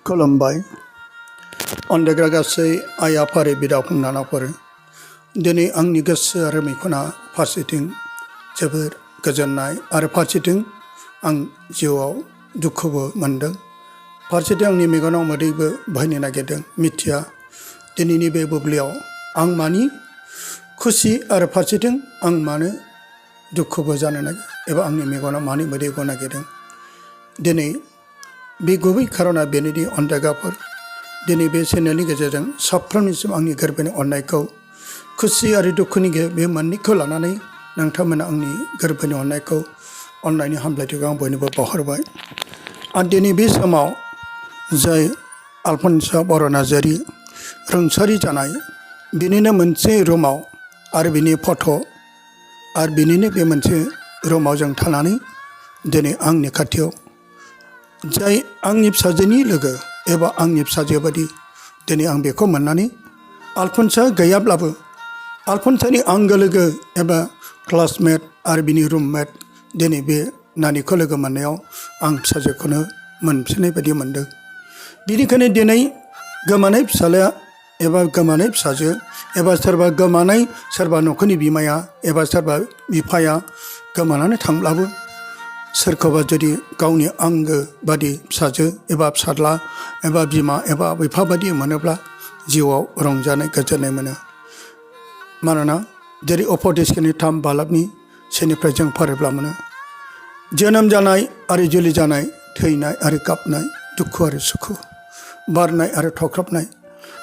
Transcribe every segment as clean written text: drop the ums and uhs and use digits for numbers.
खुलुमबाय अनदेग्रा गासै आइ आफारि बिदा फंबायफोर दिनै आंनि गोसो आरो मेगना फारसेथिं जोबोर गोजोननाय आरो फारसेथिं आं जिउआव दुखुबो मोनदों फारसेथिं आंनि मेगनाव मोदैबो बोहैनो नागिरदों मिथिया दिनैनि बे बुब्लियाव आं मानि खुसि आरो फारसेथिं आं मानो दुखुबो जानो नागिर एबा आंनि मेगनाव मानो मोदै गनो नागिरदों दिनै बे गुबै खारना बेनोदि अनदेगाफोर दिनै बे चेनेलनि गेजेरजों साफ्रोमनिसिम आंनि गोरबोनि अननायखौ खुसि आरो दुखुनि बे मोननैखौ लानानै नोंथांमोना आंनि गोरबोनि अननायखौ अननायनि हामलायथिखौ आं बयनोबो बावहरबाय आरो दिनै बे समाव जाय आलफनस बर' नार्जारि रुंसारि जानाय बिनिनो मोनसे रुमाव आरो बिनि फट' आरो बिनिनो बे मोनसे रुमाव जों थानानै दिनै आंनि खाथियाव जाय आंनि फिसाजोनि लोगो एबा आंनि फिसाजो बादि दिनै आं बेखौ मोननानै आलफनसआ गैयाब्लाबो आलफनसनि आंगो लोगो एबा क्लासमेट आरो बिनि रुममेट दिनै बे नानिखौ लोगो मोननायाव आं फिसाजोखौनो मोनफिननाय बायदि मोनदों बिनिखायनो दिनै गोमानाय फिसाज्लाया एबा गोमानाय फिसाजो एबा सोरबा गोमानाय सोरबा न'खरनि बिमाया एबा सोरबा बिफाया गोमानानै थांब्लाबो सोरखौबा जुदि गावनि आंगो बादि फिसाजो एबा फिसाज्ला एबा बिमा एबा बिफा बादि मोनोब्ला जिउआव रंजानाय गोजोननाय मोनो मानोना जेरै अपदेशनि थाम बालाबनि सेनिफ्राय जों फरायब्ला मोनो जोनोम जानाय आरो जुलि जानाय थैनाय आरो गाबनाय दुखु आरो सुखु बारनाय आरो थख्रबनाय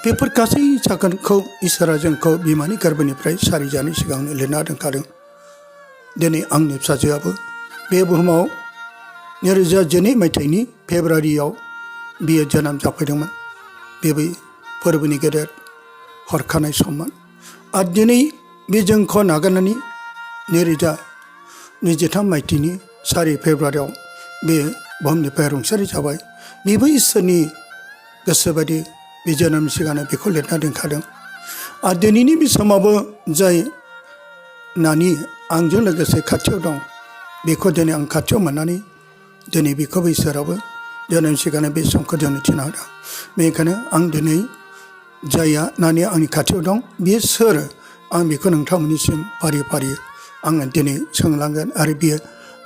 बेफोर गासै जागोनखौ इसोरा जोंखौ बिमानि गोरबोनिफ्राय सारिजानि सिगांनो लिरना दोनखादों दिनै आंनि फिसाजोआबो बे बुहुमाव 2012 मायथाइनि फेब्रुवारियाव बियो जोनोम जाफैदोंमोन बेबो फोरबोनि गेदेर हरखानाय सममोन आरो दिनै बे जोंखौ नागारनानै 2023 मायथाइनि 4 फेब्रुवारियाव बे बुहुमनिफ्राय रुंसारि जाबाय बेबो इसोरनि गोसो बायदि बे जोनोमनि सिगांनो बेखौ लिरना दोनखादों आरो दिनैनि बे समावबो जाय नानि आंजों लोगोसे खाथियाव दं बेखौ दिनै आं खाथियाव मोननानै दिनै बेखौबो इसोराबो जोनोम सिगांनो बे समखौ जोंनो थिना होदों बेनिखायनो आं दिनै जायआ नानिया आंनि खाथियाव दं बियो सोर आं बेखौ नोंथांमोननिसिम फारि फारि आङो दिनै सोंलांगोन आरो बियो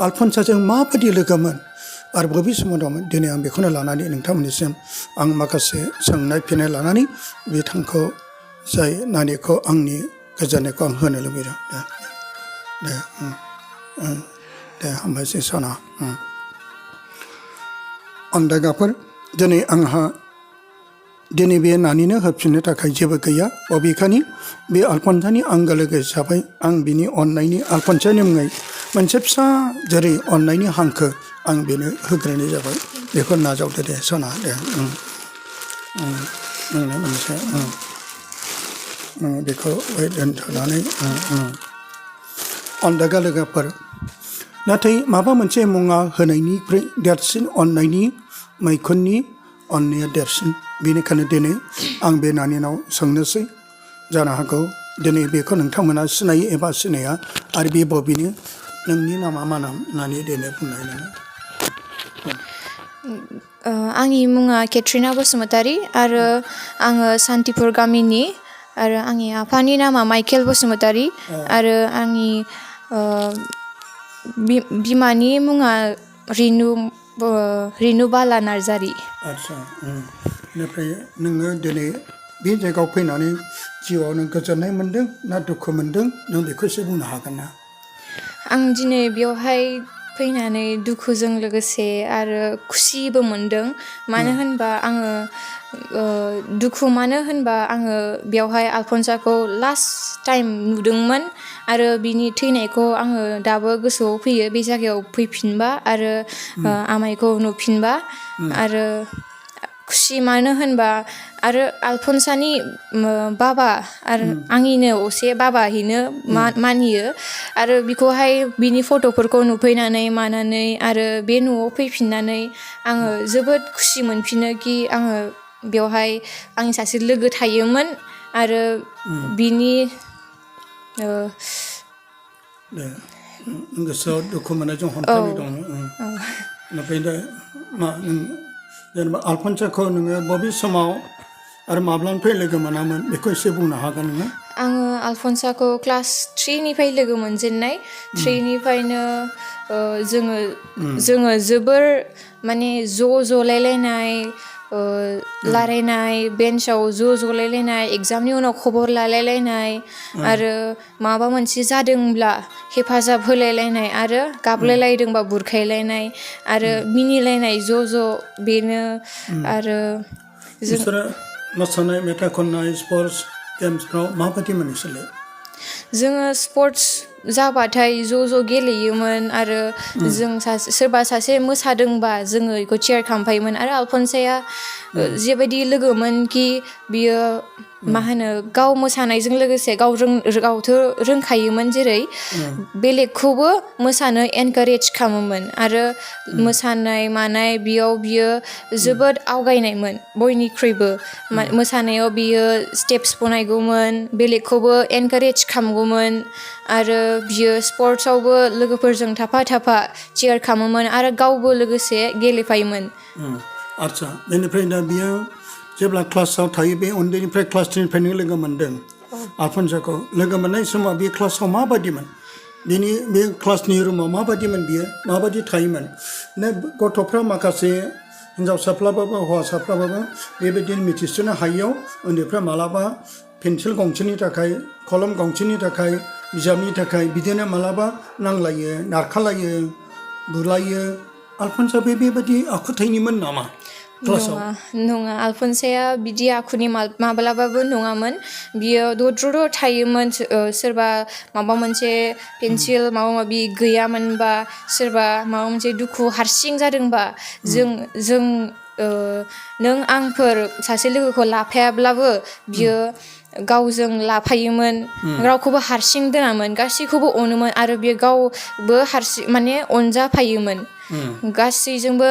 आलफनसजों माबायदि लोगोमोन आरो बबे समाव दंमोन दिनै आं बेखौनो लानानै नोंथांमोननिसिम आं माखासे सोंनाय फिननाय लानानै बिथांखौ जाय नानिखौ आंनि गोजोननायखौ आं होनो लुबैदों दे हामबायसै सना अनदेगाफोर दिनै आंहा दिनै बे नानिनो होफिननो थाखाय जेबो गैया बबेखानि बे आलफनसनि आंगो लोगो हिसाबै आं बिनि अननायनि आलफनसनि मुङै मोनसे फिसा जेरै अननायनि हांखो आं बेनो होग्रोनाय जाबाय बेखौ नाजावदो दे सना दे नोंनो मोनसे बेखौ दोनथ'नानै अनदेगा लोगोफोर नाथाय माबा मोनसे मुङा होनायनिख्रुइ देरसिन अननायनि मैखुननि अननाया देरसिन बेनिखायनो दिनै आं बे नानिनाव सोंनोसै जानो हागौ दिनै बेखौ नोंथांमोना सिनायो एबा सिनाया आरो बे बबेनि नोंनि नामा मा नाम नानि देनो बुंनाय नोङो आंनि मुङा केट्रिना बसुमतारी आरो आङो सान्तिपुर गामिनि आरो आंनि आफानि नामा माइकेल बसुमतारी आरो आंनि बिमानि मुङा रिनु बाला नार्जारि आदसा बेनिफ्राय नोङो दिनै बे जायगायाव फैनानै जिउआव नों गोजोननाय मोन्दों ना दुखु मोन्दों नों बेखौ एसे बुंनो हागोन ना आं दिनै बेवहाय फैनानै दुखुजों लोगोसे आरो खुसिबो मोनदों मानो होनबा आङो दुखु मानो होनबा आङो बेवहाय आलफनसाखौ लास्ट टाइम नुदोंमोन आरो बिनि थैनायखौ आङो दाबो गोसोआव फैयो बे जायगायाव फैफिनबा आरो आमाइखौ नुफिनबा आरो खुसि मानो होनबा आरो आलफनसानि बाबा आरो आंनिनो असे बाबाहैनो मानियो आरो बिखौहाय बिनि फट'फोरखौ नुफैनानै मानानै आरो बे न'आव फैफिननानै आङो जोबोद खुसि मोनफिनो कि आङो बेवहाय आंनि सासे लोगो थायोमोन आरो बिनि गोसोआव दुखु मोननायजों हमथानाय दङ ओमफ्राय दा मा नों जेनेबा आलफनसाखौ नोङो बबे समाव आरो माब्लानिफ्राय लोगो मोनामोन बेखौ एसे बुंनो हागोन नोङो? आङो आलफनसाखौ क्लास 3निफ्राय लोगो मोनजेननाय 3निफ्रायनो जोङो जोबोर माने ज' जलायलायनाय लारायनाय बेन्चआव ज' जलायलायनाय एग्जामनि उनाव खबर लालायलायनाय आरो माबा मोनसे जादोंब्ला हेफाजाब होलायलायनाय आरो गाबलायलायदोंबा बुरखायलायनाय आरो मिनिलायनाय ज' बेनो आरो बिसोरो मोसानाय मेथाइ खननाय स्पर्टस गेम्सफ्राव माबायदिमोन नोंसोरलाय? जोङो स्पर्टस जाबाथाय ज' गेलेयोमोन आरो जों सोरबा सासे मोसादोंबा जोङो बेखौ चियार खालामफायोमोन आरो आलफनसाया जेबायदि लोगोमोन कि बियो मा होनो गाव मोसानायजों लोगोसे गावथ' रोंखायोमोन जेरै बेलेगखौबो मोसानो एनकारेज खालामोमोन आरो मोसानाय मानाय बियो जोबोद आवगायनायमोन बयनिख्रुइबो मोसानायाव बियो स्टेप्स बनायगौमोन बेलेगखौबो एनकारेज खालामगौमोन आरो बियो स्पर्टसआवबो लोगोफोरजों थाफा चियार खालामोमोन आरो गावबो लोगोसे गेलेफायोमोन। आदसा बेनिफ्राय दा बियो जेब्ला क्लासाव थायो बे उन्दैनिफ्राय क्लास 3निफ्रायनो लोगो मोनदों आलफनसाखौ लोगो मोननाय समाव बे क्लासाव माबायदिमोन बे क्लासनि रुमाव माबायदिमोन बियो माबायदि थायोमोन गथ'फ्रा माखासे हिन्जावसाफ्राबाबो हौवासाफ्राबाबो बेबायदिनो मिथिस'नो हायियाव उन्दैफ्रा मालाबा पेन्सिल गंसेनि थाखाय कलम गंसेनि थाखाय बिजाबनि थाखाय बिदिनो मालाबा नांलायो नारखालायो बुलायो आलफनसा बेबायदि आखुथायनिमोन नामा? नङा आलफनसाया बिदि आखुनि माब्लाबाबो नङामोन बियो दद्र' थायोमोन सोरबा माबा मोनसे पेन्सिल माबा माबि गैयामोनबा सोरबा माबा मोनसे दुखु हारसिं जादोंबा नों आंफोर सासे लोगोखौ लाफायाब्लाबो बियो गावजों लाफायोमोन रावखौबो हारसिं दोनामोन गासैखौबो अनोमोन आरो बियो गावबो हारसिं माने अनजाफायोमोन गासैजोंबो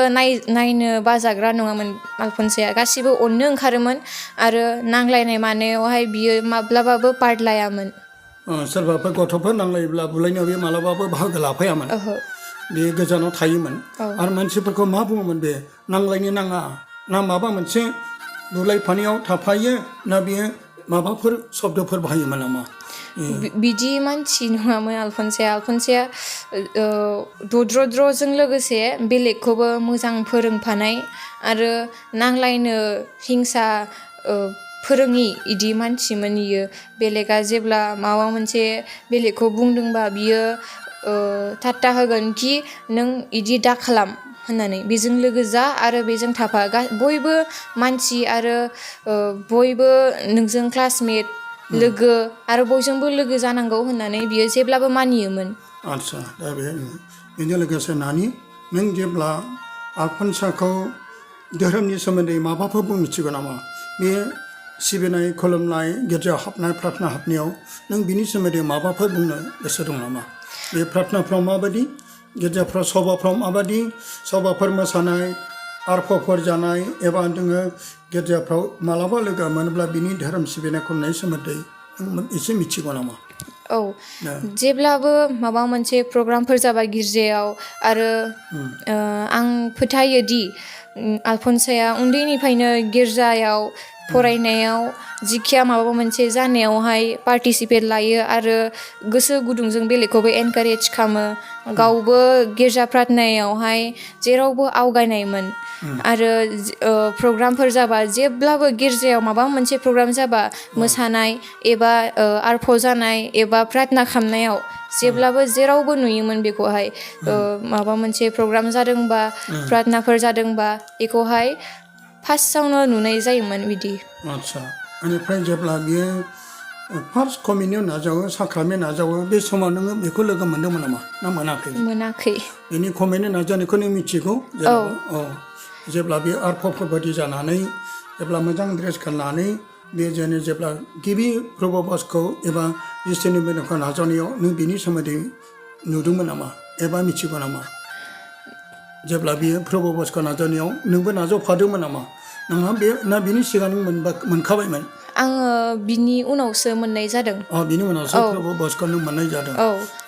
नायनो बाजाग्रा नङामोन आलफनसाया गासैबो अननो ओंखारोमोन आरो नांलायनाय मानायावहाय बियो माब्लाबाबो पार्ट लायामोन। सोरबाफोर गथ'फोर नांलायोब्ला बुलायनायाव बे मालाबाबो बाहागो लाफायामोन बे गोजानाव थायोमोन आरो मानसिफोरखौ मा बुङोमोन बे नांलायनो नाङा ना माबा मोनसे बुलायफानायाव थाफायो ना बेयो माबाफोर शब्दफोर बाहायोमोन नामा? बिदि मानसि नङामोन आलफनसाया दद्र'द्र'जों लोगोसे बेलेगखौबो मोजां फोरोंफानाय आरो नांलायनो हिंसा फोरोङि इदि मानसिमोन इयो बेलेगा जेब्ला माबा मोनसे बेलेगखौ बुंदोंबा बियो थाट्टा होगोन कि नों इदि दा खालाम होननानै बेजों लोगो जा आरो बेजों थाफा बयबो मानसि आरो बयबो नोंजों क्लासमेट लोगो आरो बयजोंबो लोगो जानांगौ होननानै बियो जेब्लाबो मानियोमोन। आदसा दा बेजों लोगोसे नानि नों जेब्ला आलफनसाखौ धोरोमनि सोमोन्दै माबाफोर मिथिगौ नामा? बे सिबिनाय खुलुमनाय गिर्जायाव हाबनाय प्रार्थना हाबनायाव नों बिनि सोमोन्दै माबाफोर बुंनो गोसो दं नामा? बे प्रार्थनाफ्राव माबायदि गिर्जाफ्राव सभाफ्राव माबायदि सभाफोर मोसानाय आरफफोर जानाय एबा जोङो गिर्जाफ्राव मालाबा लोगो मोनोब्ला बिनि धोरोम सिबिनाय खुलुमनायनि सोमोन्दै नों एसे मिथिगौ नामा? औ जेब्लाबो माबा मोनसे प्रग्रामफोर जाबा गिर्जायाव आरो आं फोथायोदि आलफनसाया उन्दैनिफ्रायनो गिर्जायाव फरायनायाव जिखिया माबा मोनसे जानायावहाय पार्टिसिपेट लायो आरो गोसो गुदुंजों बेलेगखौबो एनकारेज खालामो गावबो गिर्जा प्रार्थनायावहाय जेरावबो आवगायनायमोन आरो प्रग्रामफोर जाबा जेब्लाबो गिर्जायाव माबा मोनसे प्रग्राम जाबा मोसानाय एबा आरफ जानाय एबा प्रार्थना खालामनायाव जेब्लाबो जेरावबो नुयोमोन बेखौहाय माबा मोनसे प्रग्राम जादोंबा प्रार्थनाफोर जादोंबा बेखौहाय फार्स्टआवनो नुनाय जायोमोन बिदि। आदसा बेनिफ्राय जेब्ला बियो फार्स्ट कमिउनियन नाजावो साक्रामेन्ट नाजावो बे समाव नोङो बेखौ लोगो मोन्दोंमोन नामा ना मोनाखै? बेनि कमिउनियन नाजानायखौ नों मिथिगौ? औ जेब्ला बे आरफफोर बायदि जानानै जेब्ला मोजां ड्रेस गाननानै बे जेब्ला गिबि प्रभुबासखौ एबा इसोरनि बेदखौ नाजावनायाव नों बिनि सोमोन्दै नुदोंमोन नामा एबा मिथिगौ नामा? जेब्ला बियो प्रभुबासखौ नाजावनायाव नोंबो नाजावफादोंमोन नामा? नोंहा ना बिनि सिगां मोनखाबायमोन? आङो बिनि उनावसो मोननाय जादों। बिनि उनावसो प्रभुबासखौ नों मोननाय जादों।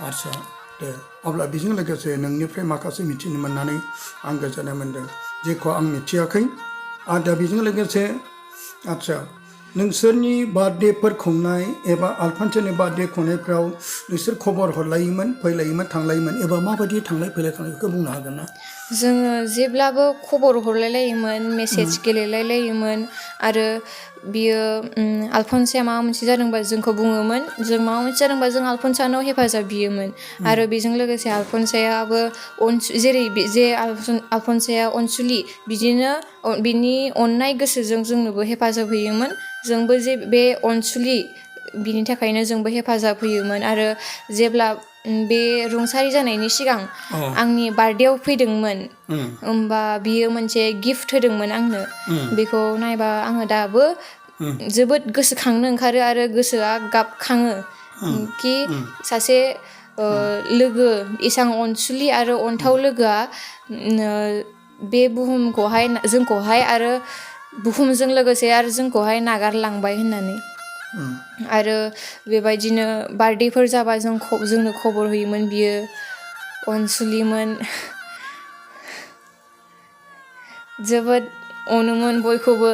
आदसा दे अब्ला बेजों लोगोसे नोंनिफ्राय माखासे मिथिनो मोननानै आं गोजोननाय मोन्दों। जेखौ आं मिथियाखै आरो दा बेजों लोगोसे आदसा नोंसोरनि बार्थडेफोर खुंनाय एबा आलफानसनि बार्थडे खुंनायफ्राव नोंसोर खबर हरलायोमोन फैलायोमोन थांलायोमोन एबा माबायदि थांलाय फैलाय खालामनायखौ बुंनो हागोन ना? जोङो जेब्लाबो खबर हरलायलायोमोन मेसेज गेलेलायलायोमोन आरो बियो आलफनसया माबा मोनसे जादोंबा जोंखौ बुङोमोन जों माबा मोनसे जादोंबा जों आलफनसानाव हेफाजाब बियोमोन आरो बेजों लोगोसे आलफनसायाबो जेरै जे आलफनसाया अनसुलि बिदिनो बिनि अननाय गोसोजों जोंनोबो हेफाजाब होयोमोन जोंबो जे बे अनसुलि बिनि थाखायनो जोंबो हेफाजाब होयोमोन आरो जेब्ला बे रुंसारि जानायनि सिगां आंनि बार्थडेआव फैदोंमोन होमबा बियो मोनसे गिफ्ट होदोंमोन आंनो बेखौ नायबा आङो दाबो जोबोद गोसोखांनो ओंखारो आरो गोसोआ गाबखाङो कि सासे लोगो एसां अनसुलि आरो अनथाव लोगोआ बे बुहुमखौहाय जोंखौहाय आरो बुहुमजों लोगोसे आरो जोंखौहाय नागारलांबाय होननानै आरो बेबायदिनो बार्थडेफोर जाबा जोंनो खबर होयोमोन बियो अनसुलिमोन जोबोद अनोमोन बयखौबो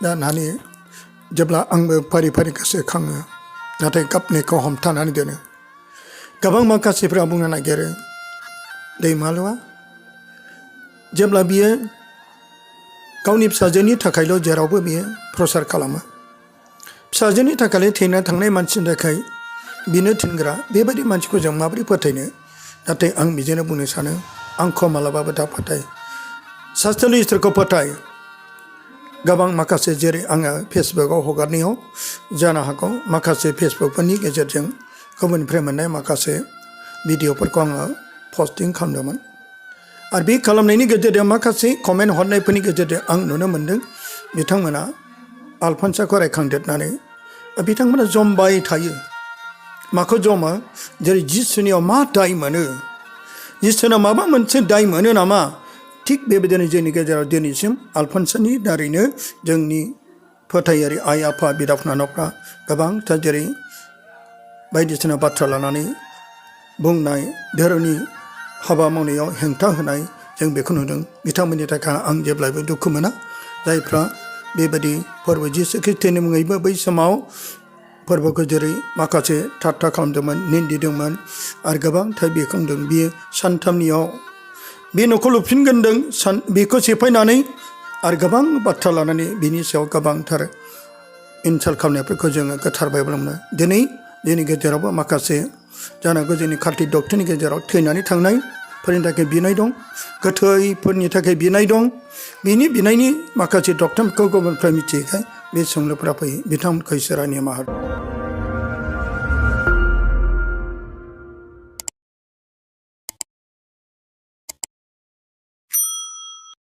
दा नानि जेब्ला आंबो फारि फारि गोसोखाङो नाथाय गाबनायखौ हमथानानै दोनो गोबां माखासेफ्रा बुंनो नागिरो दैमालुआ जेब्ला बियो गावनि फिसाजोनि थाखायल' जेरावबो बियो प्रसार खालामो फिसाजोनि थाखाय थैना थांनाय मानसिनि थाखाय बिनो थिनग्रा बेबायदि मानसिखौ जों माबोरै फोथायनो नाथाय आं बिदिनो बुंनो सानो आंखौ मालाबाबो दा फोथाय सास्थलि इसोरखौ फोथाय गोबां माखासे जेरै आङो फेसबुकआव हगारनायाव जानो हागौ माखासे फेसबुकफोरनि गेजेरजों गुबुननिफ्राय मोननाय माखासे भिडिअफोरखौ आङो पस्टिं खालामदोंमोन आरो बे खालामनायनि गेजेरजों माखासे कमेन्ट हरनायफोरनि गेजेरजों आं नुनो मोन्दों बिथांमोना आलफनसाखौ रायखांदेरनानै बिथांमोना जमबाय थायो माखौ जमो जेरै जिसुनियाव मा दाय मोनो जिसुनाव माबा मोनसे दाय मोनो नामा थिग बेबायदिनो जोंनि गेजेराव दिनैसिम आलफनसानि दारैनो जोंनि फोथायारि आइ आफा बिदा फंबायफ्रा गोबांथार जेरै बायदिसिना बाथ्रा लानानै बुंनाय धोरोमनि हाबा मावनायाव हेंथा होनाय जों बेखौ नुदों बिथांमोननि थाखाय आं जेब्लायबो दुखु मोना जायफ्रा बेबायदि फोरबो जिसु ख्रिस्ट'नि मुङैबो बै समाव फोरबोखौ जेरै माखासे ठाट्टा खालामदोंमोन निन्दिदोंमोन आरो गोबांथार बेखौ बुंदों बियो सानथामनियाव बे न'खौ लुफिनगोन होनदों बेखौ सेफायनानै आरो गोबां बाथ्रा लानानै बिनि सायाव गोबांथार इनसाल्ट खालामनायफोरखौ जोङो गोथार बाइबेलाव मोनो दिनै जोंनि गेजेरावबो माखासे जानांगौ जोंनि कार्टिक डक्टरनि गेजेराव थैनानै थांनायफोरनि थाखाय बिनाय दं गोथैफोरनि थाखाय बिनाय दं बिनि बिनायनि माखासे डक्टरखौ गुबुनफ्रा मिथियैखाय बे सोंलुफोरा फैयो बिथांमोनखौ इसोरा निमाहा